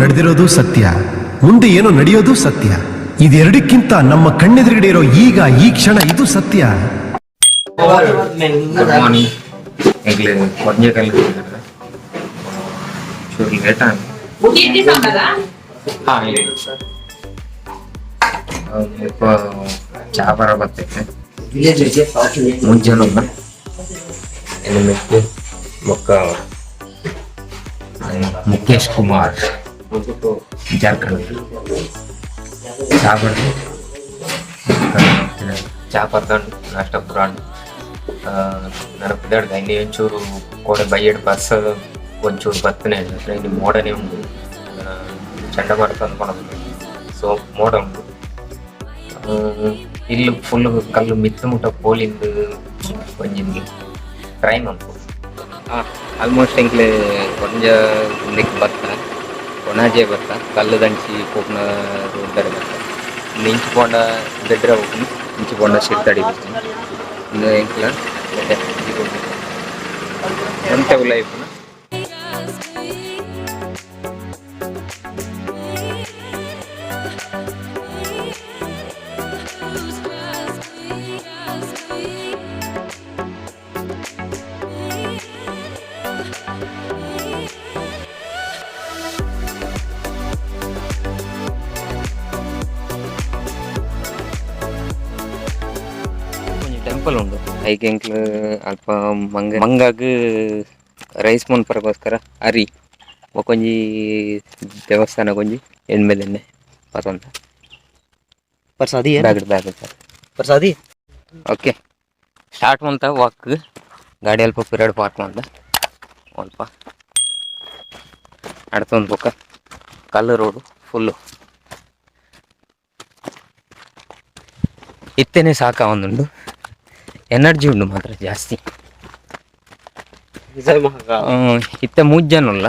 ನಡೆದಿರೋದು ಸತ್ಯ, ಮುಂದೆ ಏನೋ ನಡೆಯೋದು ಸತ್ಯ. ಇದೆರಡಕ್ಕಿಂತ ನಮ್ಮ ಕಣ್ಣೆದುರುಗಡೆ ಇರೋ ಈಗ ಈ ಕ್ಷಣ ಇದು ಸತ್ಯ. Good morning. ಎಂಕ್ಲೆ ಒಂಜೆ ಕಲ್ಲು ಚೂರು ಲೇಟ್ ಆಂಡ್. ಹಾಂ, ಇಲ್ಲ ಮುಲ್ಪ ಚಾ ಬರ ಬರ್ತೈತೆ. ಮುಂಜಾನೆ ಮೆಕ್ಕೆ ಬೊಕ್ಕ ಮುಖೇಶ್ ಕುಮಾರ್ ಜಾರ್ಖಂಡ್ ಚಾ ಬರ್ದು, ಚಾ ಪರ್ದಂಡು ನಾಷ್ಟ ಪುರಾಣ್ ನನ್ನ ಇನ್ನು ಒಂಚೂರು ಕೋಡೆ ಬೈಯಡ್ ಬಸ್ ಒಂಚೂರು ಬತ್ತನೆ ಇಲ್ಲಿ ಮೋಡನೆ ಉಂಟು. ಚಂಡಮಾರುತ ಅಂದ್ಕೊಂಡು ಸೊ ಮೋಡ ಉಂಟು. ಇಲ್ಲಿ ಫುಲ್ ಕಲ್ಲು ಮಿತ್ತು ಮುಟ್ಟ ಪೋಲಿಂದು ಒಂಜಿಂದು ಟ್ರೈ ಮನ್ಪು. ಆಲ್ಮೋಸ್ಟ್ ಎಂಕ್ಲೆ ಒಂಜ ಉಂದೆಕ್ ಬತ್ತ, ಕೊಣಾಜೆ ಬತ್ತ, ಕಲ್ಲು ದಂಚಿ ಪೋಪುನ ರೋಡ್ ಬತ್ತ. ಇಂಚಿ ಪೋಂಡ ಬೆಡ್ರ ಹೋಗ್ನು, ಇಂಚಿ ಪೋಂಡ ಶಿರ್ತಾಡಿ ಹೋಗ್ನು. ಇಂದು ಎಂಕ್ಲ ಒಂತೆ ಉಲ್ಲ ಇಪ್ಪುನ. ಒಂಜಿ ಟೆಂಪಲ್ ಉಂಡು. ಐಕ್ ಎಂಕ್ಲು ಅಲ್ಪ ಮಂಗ ಮಂಗಾಗ್ ರೈಸ್ ಮನ್ಪರಗೋಸ್ಕರ ಅರಿ ಬೊಕೊಂಜಿ ದೇವಸ್ಥಾನಗೊಂಜಿ ಎಣ್ಮೆದೆಣ್ಣೆ ಪತೊಂದ. प्रसादी है. Bag bag. ಪ್ರಸಾದಿ. ಓಕೆ, ಸ್ಟಾರ್ಟ್ ಮಂತ ವಾಕ್. ಗಾಡಿ ಅಲ್ಪ ಪಿರಡ್ ಪಾರ್ಕ್ ಮಂತ ಅಲ್ಪ ನಡ್ತೊಂದು ಬೊಕ್ಕ ಕಲ್ಲು ರೋಡು ಫುಲ್ಲು. ಇತ್ತೇನೆ ಸಾಕಾವೊಂದುಂಡು, ಎನರ್ಜಿ ಉಂಡು ಮಾತ್ರ ಜಾಸ್ತಿ. ಜೈ ಮಹಾಕಾಲ್. ಇತ್ತೆ ಮೂಜ್ ಜನ ಉಲ್ಲ.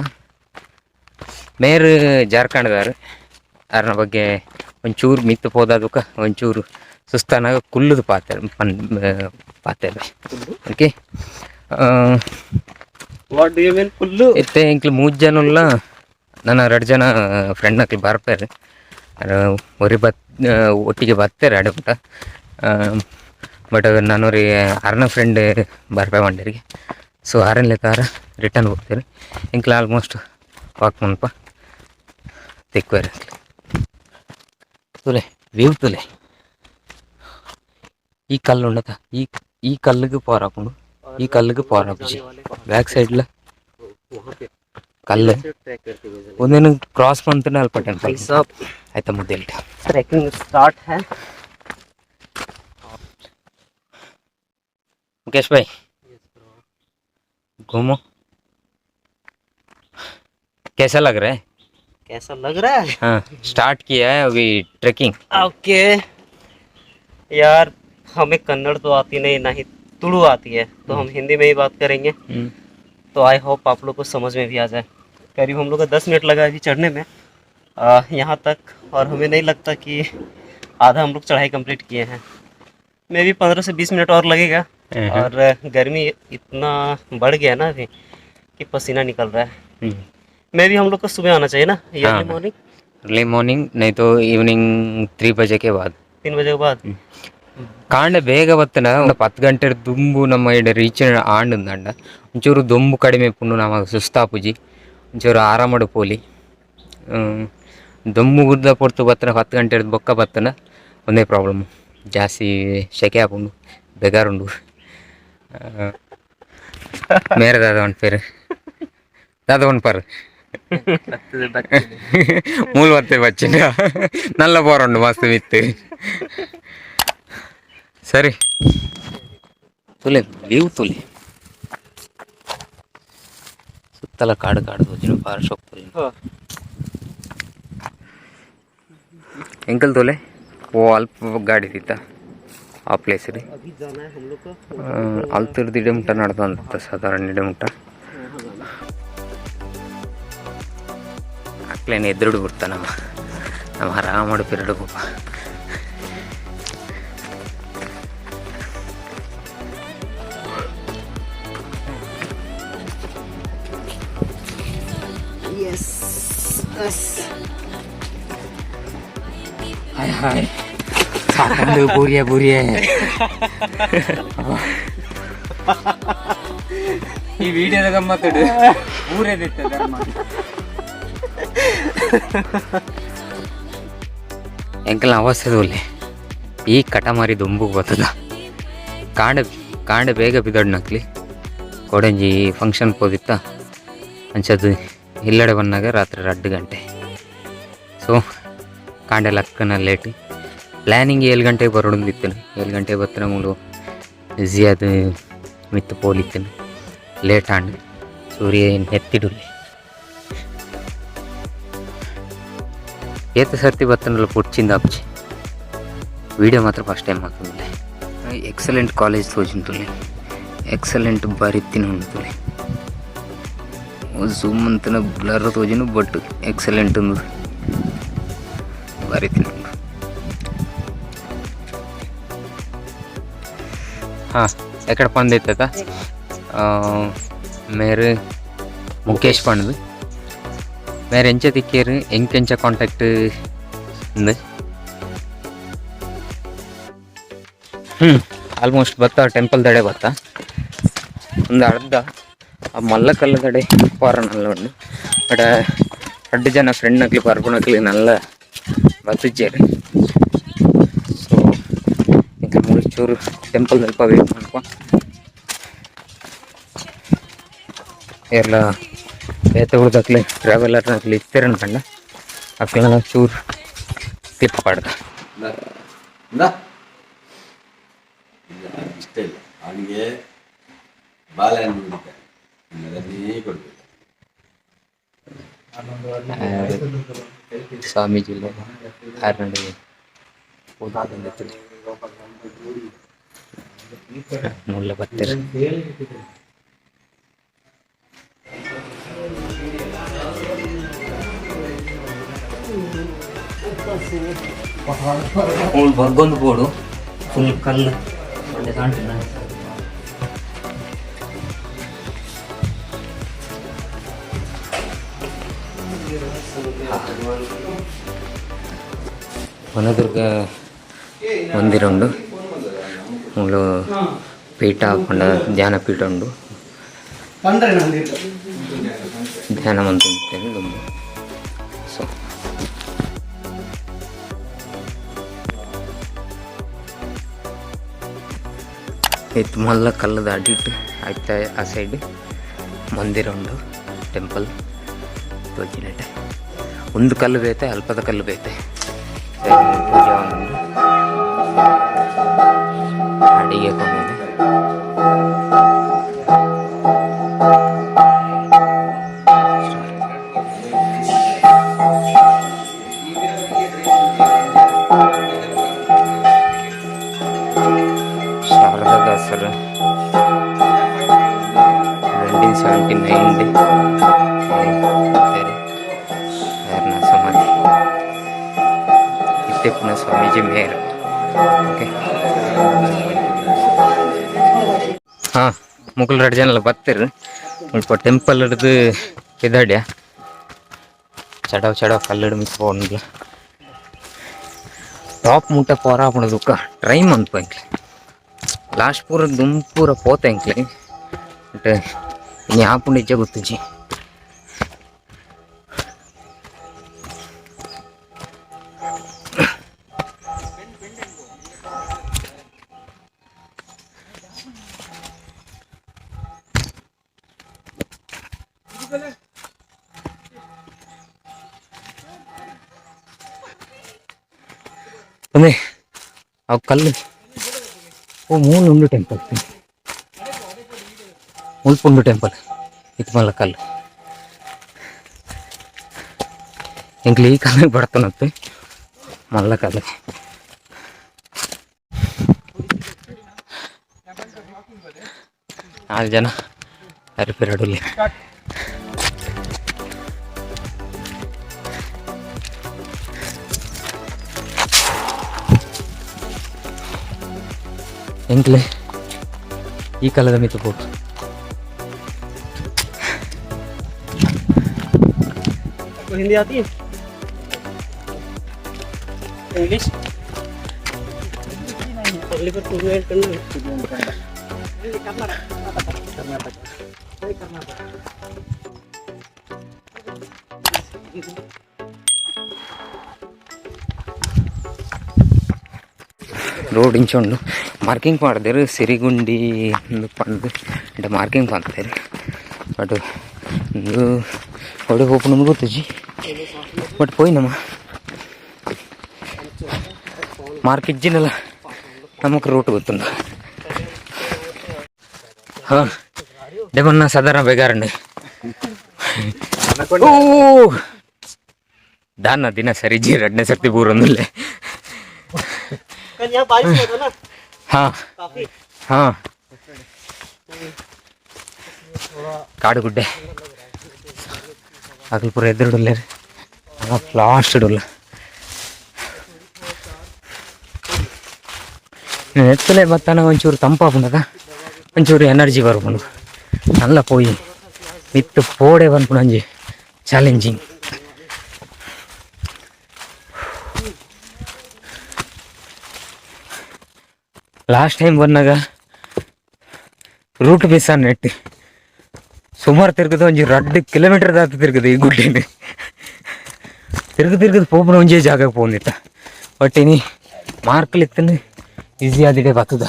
ಮೇರ್ ಜಾರ್ಖಂಡ್ದಾರ್. ಅರ್ನ ಬಗ್ಗೆ ಒಂಚೂರು ಮಿತ್ತು ಪೋದಾದುಕ ಒಂಚೂರು ಸುಸ್ತಾನಾಗ ಕುಲ್ಲುದು ಪಾತೆರ್ ಪನ್ ಪಾತೆರ್. Okay. What do you mean Kullu? ಇತ್ತೆ ಎಂಕ್ಲು ಮೂಜ್ ಜನ ಉಲ್ಲ. ನನ್ನ ರಡ್ಡ್ ಜನ ಫ್ರೆಂಡ್ ನಕ್ಲು ಬರ್ಪೆರ್. ಒರಿ ಬತ್ ಒಟ್ಟಿಗೆ ಬತ್ತೆರ್ ಅಡೆ ಮುಟ. ಬಟ್ ನಾನೊರಿ ಅರ್ನ ಫ್ರೆಂಡ್ ಬರ್ಪೆ ಪಂಡೆರಿಗೆ, ಸೊ ಆರನ್ ಲೆಕ್ಕ ರಿಟರ್ನ್ ಹೋಗ್ತಾರೆ. ಎಂಕ್ಲು ಆಲ್ಮೋಸ್ಟ್ ವಾಕ್ ಮನ್ಪ ತಿಕ್ವೆರ್. ತೂಲೆ, ವ್ಯೂ ತೂಲೆ. ಈ ಕಲ್ಲು ಉಂಡತ, ಈ ಈ ಕಲ್ಲಿಗೆ ಪೋರಾಪುಂಡು, ಈ ಕಲ್ಲಿಗೆ ಪೋರಾಪುಜಿ. ಬ್ಯಾಕ್ ಸೈಡ್ಲ ಕಲ್ಲು ಒಂದೇನು ಕ್ರಾಸ್ ಮಂತನ ಅಲ್ಪ ಟೆಂಪಲ್. सब ಆಯ್ತಾ ಮುದ್ದೆಲ್ಟ. ट्रैकिंग स्टार्ट है. मुकेश भाई, घूमो, कैसा लग रहा है? कैसा लग रहा है? हाँ, स्टार्ट किया है अभी ट्रैकिंग. ओके यार, हमें कन्नड़ तो आती नहीं, ना ही तुड़ू आती है, तो हम हिंदी में ही बात करेंगे. तो I hope आप लोग को समझ में भी आ जाए. करीब हम लोग को 10 मिनट लगा अभी चढ़ने में यहाँ तक और हमें नहीं लगता कि आधा हम लोग चढ़ाई कंप्लीट किए हैं. मे बी 15 से 20 मिनट और लगेगा. और गर्मी इतना बढ़ गया ना अभी कि पसीना निकल रहा है. मे बी हम लोग को सुबह आना चाहिए ना, अर्ली मॉर्निंग. अर्ली मॉर्निंग नहीं तो इवनिंग 3 बजे के बाद. 3 बजे के बाद. ಕಾಂಡೆ ಬೇಗ ಬತ್ತನ 10 ಗಂಟೆ ದುಂಬು ನಮ್ಮ ಇಡ ರೀಚ್ ಆಂಡ್ ಒಂಚೂರು ದೊಂಬು ಕಡಿಮೆ ಪುಂಡು, ನಮಗ್ ಸುಸ್ತಾಪುಜಿ, ಒಂಚೂರು ಆರಾಮಡು ಪೋಲಿ. ದೊಂಬು ಗುದ್ದ ಪೊರ್ತು ಬತ್ತನ, 10 ಗಂಟೆ ಬೊಕ್ಕ ಬತ್ತನ ಒಂದೇ ಪ್ರಾಬ್ಲಮ್, ಜಾಸ್ತಿ ಸೆಕೆ ಆಪುಂಡು, ಬೆಗಾರುಂಡು. ಮೇರೆ ದಾದ ಪೇರು, ದಾದ ಪರ್ ಮೂಲು ಬತ್ತೆ ಬಚ್ಚಿನ ನಲ್ಲ ಪೋರುಂಡು ಮಸ್ತ್ ಮಿತ್ತು. ಸರಿ, ತುಲೆ ವ್ಯೂ ತುಲೆ. ಸುತ್ತಲ ಕಾಡು ಕಾಡು ತೋಜಿನ, ಫಾರೆಸ್ಟ್ ಹೋಗ್ತದೆ. ಎಂಕಲ್ ತೋಲೆ, ಓ ಅಲ್ಪ ಗಾಡಿ ಇತ್ತ ಆ ಪ್ಲೇಸ್ ರೀ. अभी जाना है हम लोग को. ಅಲ್ತಿರ್ದು ಇಡೆ ಮುಟ್ಟ ನಡ್ದಂತ ಸಾಧಾರಣ ಇಡೆ ಮುಟ್ಟ. ಅಕ್ಲೇನು ಎದುರುಡು ಬಿಡ್ತ ನಮ್ಮ ನಮ್ಮ ಆರಾಮ ಪಿರಡು ಪಾಪ. यस. ಹಾಯ್ ಹಾಯ್, ಸಾಕಂದು ಬೂರಿಯ ಬೂರಿಯ. ಈ ವಿಡಿಯೋದ ಗಮ್ಮತ್ತಡು ಊರೇದಿತ್ತ ಧರ್ಮ. ಎಂಕಲ್ನ ಅವಸ್ಥೆ ಈ ಕಟಮಾರಿ ದುಂಬುಗ್ ಬರ್ತದ. ಕಾಂಡ ಕಾಂಡ ಬೇಗ ಬಿದೊಡ್ನಕ್ಲಿ ಕೊಡಂಜಿ ಫಂಕ್ಷನ್ ಪೋದಿತ್ತ. ಅಂಚದು ಇಲ್ಲಡೆ ಬಂದಾಗ ರಾತ್ರಿ 2 ಗಂಟೆ. ಸೊ ಕಾಂಡೆ ಲಕ್ಕನ ಲೇಟ್. ಪ್ಲ್ಯಾನಿಂಗ್ 7 ಗಂಟೆಗೆ ಬರೋಡೊಂದಿತ್ತು. 7 ಗಂಟೆಗೆ ಬತ್ತಿನ ಮೂಲು ಈಸಿ ಅದು ಮಿತ್ತು ಪೋಲಿತ್ತನು. ಲೇಟ್ ಆಂಡ್ ಸೂರ್ಯ ಎತ್ತಿಡುಲಿ. ಏತ ಸರ್ತಿ ಬತ್ತನಲ್ಲ ಪುಡ್ಚಿಂದ ಅಪ್ಚಿ. ವಿಡಿಯೋ ಮಾತ್ರ ಫಸ್ಟ್ ಟೈಮ್ ಹಾಕಿದ್ಲೆ. ಎಕ್ಸಲೆಂಟ್ ಕಾಲೇಜ್ ತೋಜಿಂತುಲೆ, ಎಕ್ಸಲೆಂಟ್ ಬಾರಿತ್ತಿನ ಉಂಟುಲೆ. ಝೂಮ್ ಅಂತನ ಬ್ಲರ್ ತೋಜಿನು, ಬಟ್ ಎಕ್ಸಲೆಂಟ್ ಒಂದು ಬಾರಿತ್ತಿನ ಉಂಡು. ಹಾಂ, ಎಕಡೆ ಪಂದಿತ್ತ ಮೇರು ಮುಖೇಶ್ ಪಂಡ್ದು. ಮೇರೆ ಎಂಚ ತಿಕ್ಕೇರು, ಎಂಕೆಂಚ ಕಾಂಟ್ಯಾಕ್ಟ್ ಇಂದು? ಆಲ್ಮೋಸ್ಟ್ ಬತ್ತ, ಟೆಂಪಲ್ ದಡೆ ಬತ್ತ. ಒಂದು ಅರ್ಧ ಆ ಮಲ್ಲ ದಡೆ ಪಾರ ನಲ್ಲ ಉಂಡು. ಬಟ್ ರಡ್ಡು ಜನ ಫ್ರೆಂಡ್ ನಕ್ಲಿ ಪರ್ಪುನಕ್ಲಿ ನಲ್ಲ ಬತ್ತಿಜ್ಜೇರು. ಸೊ ಎಂಕಲ್ ಮೂಲು ಚೂರು ಟೆಂಪಲ್ ದಲ್ಪ ವೇಟ್ ಮನ್ಪ. ಏರ್ಲ ಬೇತೆ ಊರ್ದಕ್ಲೆ ಟ್ರಾವೆಲರ್ನಕ್ಲೆ ಇತ್ತೆರ್ ಕಂಡ ಅಕ್ಲೆನ ಚೂರು ಕ್ಲಿಪ್ ಪಾಡ್ದ. ಇಷ್ಟ ಇಲ್ಲ ಅವನಿಗೆ. ಬಾಳೆಹಣ್ಣು ಹೊಡಿತಾನೆ, ಅದನ್ನೇ ಕೊಡ್ಬೇಕು. ಸ್ವಾಮೀಜಿ ಆರ್ನಡೆ ಮುಲ್ಲ ಬತ್ತೆರ್. ಮೂಲು ಬಗ್ಗೊಂದು ಬೋಡು, ಫುಲ್ ಕಲ್ಲು ಒಳ್ಳೆ ಕಾಣ್ತಿಲ್ಲ. ವನದುರ್ಗ ಮಂದಿರ ಉಂಡು ಮೂಲು. ಪೀಠ ಪಂಡ ಧ್ಯಾನ ಪೀಠ ಉಂಡು. ಧ್ಯಾನ ಮಂತೊಂದಿತ್ತೆರ್ ದುಂಬು. ಸೊ ಇತ್ತು ಮಲ್ಲ ಕಲ್ಲದ ಅಡಿಟ್ ಐತ ಆ ಸೈಡ್ ಮಂದಿರ ಉಂಡು, ಟೆಂಪಲ್ ತೋಜಿನೆಟ್. ಒಂದು ಕಲ್ಲು ಬೇತೆ, ಅಲ್ಪದ ಕಲ್ಲು ಬೇತೆ. ಪೂಜೆ ಉಂಡು, ಅಡಿಗೆ ಕೊನೆಗೆ. ಶಾರದಾ ದಾಸರು 1979 ಯಾರನ್ನ ಸಮಾಧಿ ಇತ್ತೆಪ್ಪುನ ಸ್ವಾಮೀಜಿ ಮೇರ್. ಓಕೆ, ಹಾಂ, ಮುಕುಲ್ ರಡ್ಡು ಜನಲ ಬತ್ತೆರ್. ಮುಲ್ಪ ಟೆಂಪಲ್ ಹಿಡ್ದು ಪಿದಾಡ್ಯ. ಚಡವ್ ಚಡವ್ ಕಲ್ಲಡ್ ಮಿತ್ತ್ ಪೋಂಡ್ಲ ಟಾಪ್ ಮುಟ್ಟ ಪೋರ ಆಪುಂಡು. ದುಕ್ಕ ಟ್ರೈ ಮನ್ಪು ಎಂಕ್ಲೆ. ಲಾಸ್ಟ್ ಪೂರ ದುಂಬು ಪೂರ ಪೋತೆ ಎಂಕ್ಲೆ. ಬಟ್ ಇನಿ ಆಪುಂಡು ಇಜ್ಜ ಗೊತ್ತುಜಿ. ಒಂದೇ ಅವು ಕಲ್ಲು. ಓ, ಮೂಲು ಉಂಡು ಟೆಂಪಲ್, ಮುಲ್ಪ ಉಂಡು ಟೆಂಪಲ್. ಇತ್ತು ಮಲ್ಲ ಕಲ್ಲು. ಎಂಕ್ಲೆ ಈ ಕಲ್ಲಿಗೆ ಬರ್ತನತ್ತೆ ಮಲ್ಲ ಕಲ್ಲು. ನಾಲ್ಕು ಜನ ಅರಿಪಿರಡುಲ್ಲಿ. ಎಂಕ್ಲೆ ಈ ಕಾಲದ ಮಿತ್ತು ಪೋಟು. आपको हिंदी आती है? इंग्लिश? अगली बार तुलु ऐड करना। ರೋಡ್ ಇಂಚ ಉಂಡು, ಮಾರ್ಕಿಂಗ್ ಪಾಡ್ದೆರ್. ಸಿರಿಗುಂಡಿ ಇಂದು ಪಂದ್ అంటే ಮಾರ್ಕಿಂಗ್ ಪನ್ಪೆರ್. ಬಟ್ ಉಂದು ಒಡೆ ಪೋಪುಂಡು ಗೊತ್ತುಜಿ, ಬಟ್ ಪೋಯಿನಮ. ಮಾರ್ಕ್ ಇಜ್ಜಿನಲ್ಲ, ನಮಕ್ ರೂಟ್ ಗೊತ್ತುಂಡು. ಹಾಂ, ದೇವನ್ನ ಸಾಧಾರಣ ಬೇಗಾರಂಡು. ಓ ದಾನ ದಿನ ಸರಿಜಿ, ರಡ್ನೇ ಸರ್ತಿ ಬೂರೊಂದುಲ್ಲೆ. कल यहाँ बारिश हुआ था ना? ಹಾಂ. काफी। ಹಾಂ, ಕಾಡುಗುಡ್ಡೆ. ಅಗಲ್ ಪೂರ ಎದುರುಡುಲ್ಲೆರ್, ಲಾಸ್ಟ್ ಉಲ್ಲ. ಎತ್ತಲೆ ಬತ್ತಾನ ಒಂಚೂರು ತಂಪಾಪುಂಡದ, ಒಂಚೂರು ಎನರ್ಜಿ ಬರ್ಪುಂಡು. ನಲ್ಲ ಪೋಯಿ ಮಿತ್ತು ಪೋಡೆ ಪನ್ಪುನ ಒಂಜಿ challenging. Last time ಬನ್ನಾಗ route miss ನೆಟ್ ಸುಮಾರು ತಿರುಗದ, ಒಂಜಿ ರಡ್ಡ್ ಕಿಲೋಮೀಟರ್ ದಾತ ತಿರುಗದ. ಈ ಗುಡ್ಡೆನ್ ತಿರುಗು ತಿರುಗದು ಪೋಪುನ ಒಂಜೇ ಜಾಗಕ್ಕೆ ಪೋಂದಿತ್ತ. ಬಟ್ ಇನಿ ಮಾರ್ಕಲ್ ಇತ್ತಂದು ಈಸಿ ಆದಿಡೆ ಬತ್ತದ.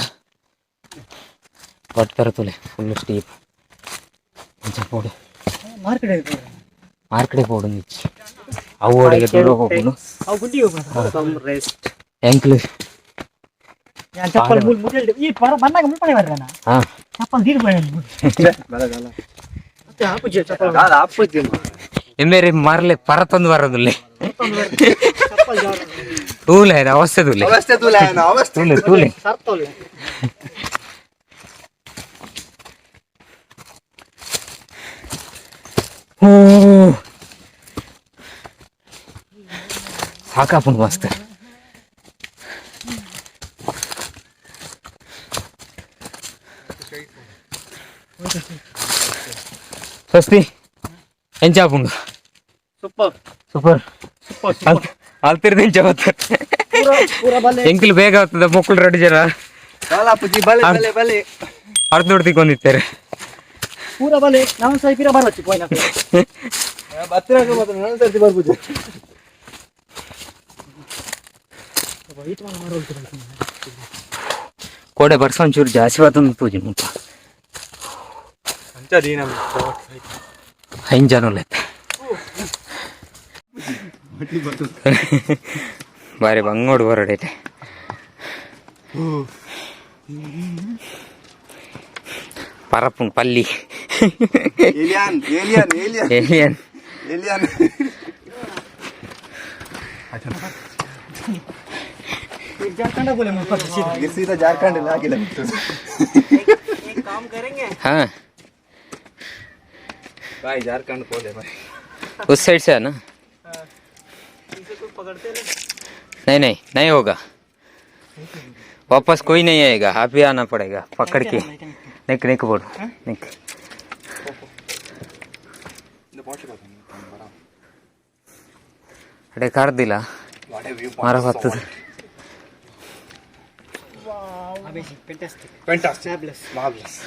ಬಟ್ ತರತುಲೆ ಫುಲ್ ಸ್ಟೀಪ್. ಅಂಚ ಪೋಡು, ಮಾರ್ಕೆಟ್ ಪೋಡು. ಇಚ್ಚಿ ಅವು ಓಡೆಗೆ ದೂರ ಹೋಗುನು. Some rest. ಎಂಕ್ಲು. ಚಪ್ಪಲ್ ಮೂಲ್ ಮುಟ್ಟೆ ಈ ಪರ ಬಂದಾಗ ಮುಲ್ಪನೆ ಬರ್ರನ. ಹಾ. ಚಪ್ಪಲ್ ತೀರ್ ಎಮ್ಮೇರಿ ಮಾರ್ಲೆ ಪರತೊಂದು ಬರೋದಿಲ್ಲ. ತೂಲೆ ಇದು ಅವಸ್ಥೆ, ತೂಲೆ ತೂಲೆ ತೂಲೆ. ಓ, ಸಾಕಾಪುಂಡು ಮಸ್ತ್. ಸ್ವಸ್ತಿ, ಎಂಚಾಪುಂಡು? Super. Super. ಅಲ್ತಿರ್ದು ಎಂಚ ಬತ್ತ? ಎಂಕಿಲ್ ಬೇಗ ಆಗ್ತದ. ಮಕ್ಕಳು 2 ಜನ ಅರ್ಧ ನೋಡ್ತಿಕೊಂಡಿರ್ತಾರೆ. ಪೂರ ಬಲೆ ನಾವು ಸೈ ಪಿರ ಬರవచ్చు ಪೋಯ್ನ. ಕೋಡೆ ಬರ್ಸ ಒಂಚೂರು ಜಾಸ್ತಿ ಬರ್ತದೆ ಪೂಜೆ ಮುಲ್ಪ. ಐದು ಜನ ಉಲ್ಲೆತ್ತ. ಬಾರಿ ಬಂಗೋಡು ಬರೋಡೈತೆ. ಪರಪುಂಡು ಪಲ್ಲಿ. Alien, alien, alien. Alien. Alien. Jharkhand ಬೋಲೆ ಮುಲ್ಪ. ಸೀದಾ ಜಾರ್ಖಂಡ್ ಇಲ್ಲ ಹಾಕಿಲ್ಲ. एक काम करेंगे. हाँ. ಬಾಯ್, ಜಾರ್ಖಂಡ್ ಪೋಲೆ ಬಾಯ್. उस साइड से है ना? इसे कोई पकड़ते नहीं. नहीं नहीं, नहीं होगा. वापस कोई नहीं आएगा, आप ही आना पड़ेगा पकड़ के. निक निक बोल निक. ಅಡೆ ಕಾರ್ದಿಲ್ಲ ಮರ ಬರ್ತದೆ. ಮಾರ್ವಲಸ್.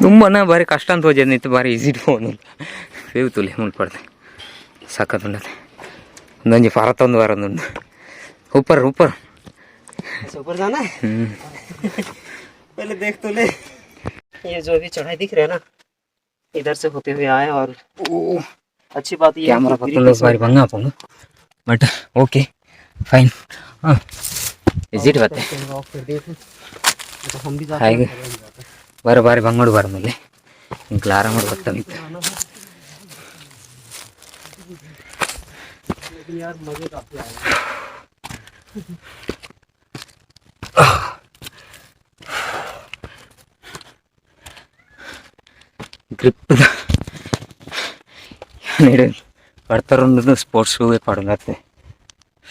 ತುಂಬಾನ ಭಾರಿ ಕಷ್ಟ ಅಂತ ಹೋಜೆ ನಿತ್ತು. ಭಾರಿ ಈಸಿ ಫೋನ್ ಬೇವು ತುಲೆ ಮುಲ್ಪಡ್ದೆ. ಸಖತ್ ಉಂಡದೆ. ಒಂದೊಂಜಿ ಪರತೊಂದು ಬರೋದುಂಡು. Whopper Whopper. ऐसे ऊपर जाना है. ಹ್ಞೂ. पहले देख तो ले. ये जो अभी चढ़ाई दिख रहा है ना, इधर से होते हुए आए और अच्छी बात ये है ಕ್ಯಾಮ್ರಾ कि ಪತ್ತೊಂದು ಬಾರಿ ಬಂಗ ಆಪುಂಡು. But okay, fine. ಹಾಂ, ವಿಸಿಟ್ ಬತ್ತೆ. ऑफ कर दिए थे तो हम भी जाते. ಹಾಗೆ ಬಾರಿ ಬಾರಿ ಬಂಗೋಡು ಬಾರ ಮೇಲೆ ಇಂಕ್ಲ ಆರಾಮ ಬರ್ತಾವಿತ್ತು. लेकिन यार, मजे काफी आए. ಗ್ರಿಪ್ ನೀಡು. ಪಡ್ತಾರೊಂದು ಸ್ಪೋರ್ಟ್ಸ್ ಶೂವೇ ಪಾಡೊಂದು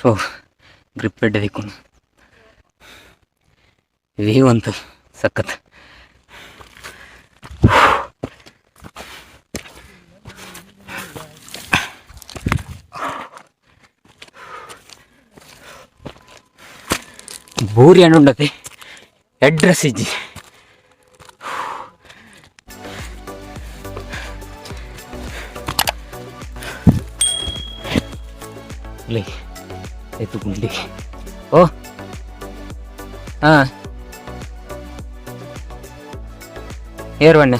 ಸೊ ಗ್ರಿಪ್ ಎಡ್ಡೆ ದಿಕ್ಕೊಂಡು ವ್ಯೂ ಅಂತ ಸಖತ್. ಬೋರಿ ಉಂಡತೆ ಅಡ್ರೆಸ್ ಇಜ್ಜಿ. ಲೈ ಆಯ್ತು ಗುಂಡಿ. ಓ ಹಾಂ, ಏರ್ ಬಣ್ಣ.